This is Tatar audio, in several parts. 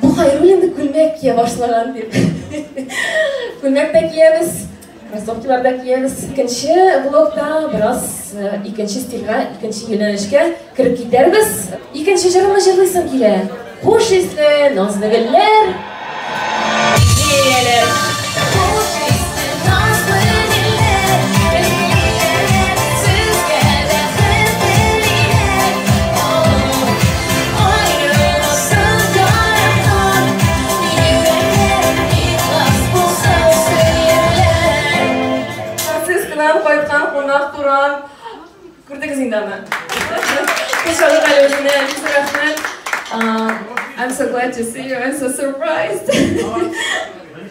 Бу Хайруллин күлмәк кия башлаган дип. Күлмәк тә киябез, кроссовкилар да киябез. Икенче блокта бераз икенче стильгә, икенче юнәлешкә кереп китәрбез. Икенче җырымны җырлыйсым килә. Хуш исле назлы гөлләр. Лилияләр. Хуш исле назлы гөлләр, лилияләр, сезгә бәхет телиләр. Аерылсын яратан, йөрәкләр ихлас булса сөярләр. Францискадан кайткан кунак Туран. Күрдегез инде аны. Кушалык әле үзенә, бик рәхмәт. I'm so glad to see you. I'm so surprised.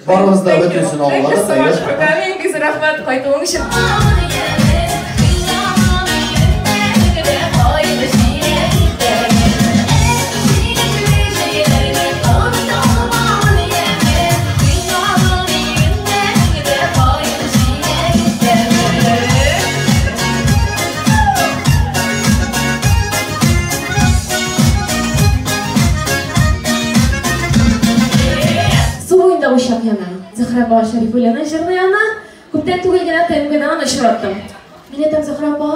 Барыбыз да бөтенесен Thank you аңладык, so much әйе. for coming. Бик рәхмәт кайтуың өчен. Су буенда учак яна. Зөһрә апа Шәрифуллина җырлый аны. Күптән түгел генә ТМГда аны очраттым. Мин әйтәм, Зөһрә апа,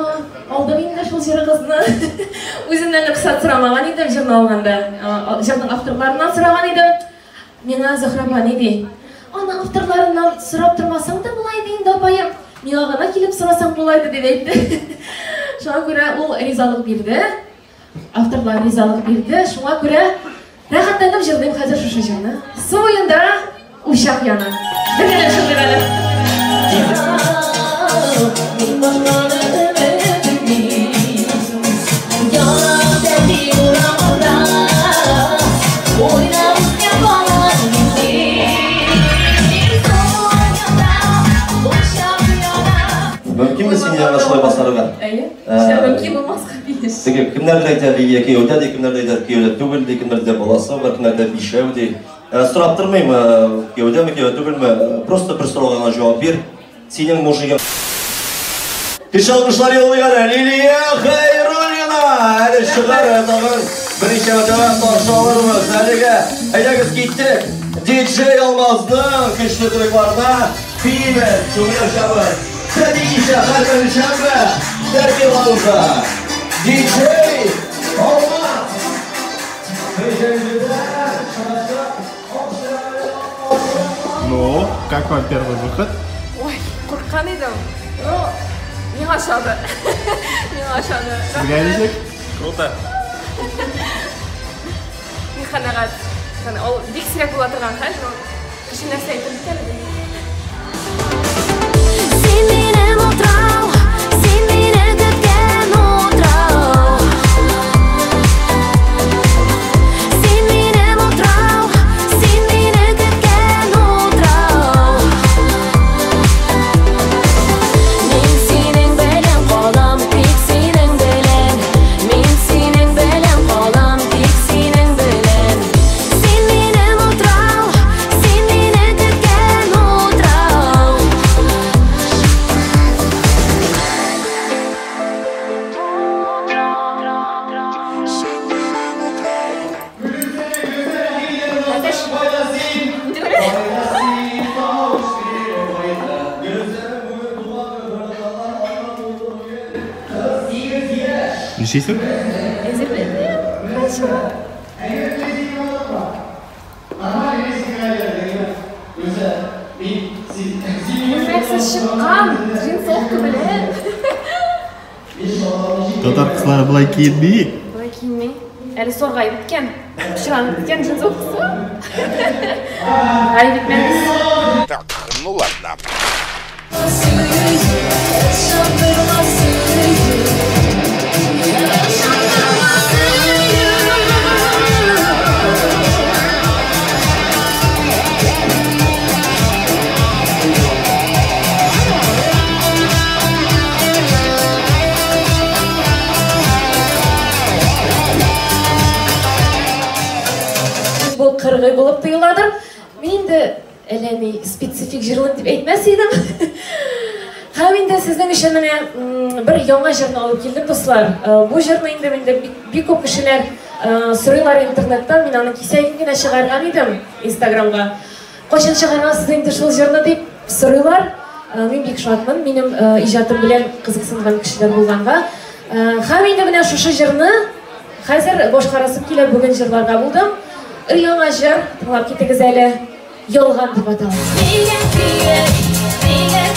алдым инде шул җырыгызны. Үземнән рөхсәт сорамаган идем җырны алганда. Җырның авторларыннан сораган идем. Миңа Зөһрә апа ни ди? Аны авторларыннан сорап тормасаң да була иде инде, апаем. Миңа гына килеп сорасаң була иде, дип әйтте. Шуңа күрә ул ризалык бирде. Авторлар ризалык бирде. Шуңа күрә рәхәтләнеп җырлыйм хәзер шушы җырны. Су буенда учак яна. Бергәләп җырлыйк әле. Мин башканы өмет итмим. Янам тәти урамында, уйнап үскән бала мин. Су буенда учак яна. Мөмкинме синең янына шулай басарга? Әйе. Эшләр мөмкин булмаска тиеш. Теге кемнәрдер әйтә, Лилия кияүдә ди, кемнәрдер әйтә, кияүдә түгел ди, кемнәрдер баласы бар, кемнәрдер бишәү ди. Сорап тормыйм, кияүдәме, кияүдә түгелме, просто бер сорауга гына җавап бир. Синең мужигың. Кеше алкышлар юллый әле Лилия Хәйруллина. Әле чыгар тагын берничә мәртәбә каршы алырбыз. Әлегә әйдәгез киттек. Диджей Алмазның көчле трекларына биибез, күңел ачабыз. Тәтикичә һәр шәмбе Тәрки Лаунжа. Диджей Алмаз. Ну, как вам первый выход? Ой, курыккан идем. Ну, миңа ошады. Миңа ошады. Сезгә ничек? Круто. Мин канәгать. Ул бик сирәк була торган хәл, но кеше нәрсә әйтер микән белмим. Син минем утрау, син мине көткән утрау. Син минем утрау, син мине көткән утрау. Мин синең белән калам, тик синең белән. Мин синең белән калам, тик синең белән. Син минем утрау, син мине көткән утрау. Нишлисең? Әзерләнәм. Кайчыга. Күлмәксез чыккан, джинсовка белән. Татар кызлары болай киенми. Болай киенми. Әле саргаеп беткән. Пычранып беткән джинсовкасы. Гаеп итмәгез. Так, ну ладно. Ышандырма сөю, ышандырма сөю. Бу кыргый булып тоеладыр. Мин инде әллә ни специфик җырлыйм дип әйтмәс идем. Һәм инде сезнең өчен менә бер яңа җырны алып килдем, дуслар. Бу җырны инде бик күп кешеләр Сорыйлар интернеттан, мин аны кисәген генә чыгарган идем Инстаграмга. Кайчан чыгарасыз инде шул җырны дип сорыйлар. Мин бик шатмын, минем иҗатым белән кызыксынган кешеләр булганга. Һәм инде менә шушы җырны хәзер башкарасым килә, бүген җырларга булдым. Өр-яңа җыр, тыңлап китегез әле. Ялган дип атала. Нигә көек, нигә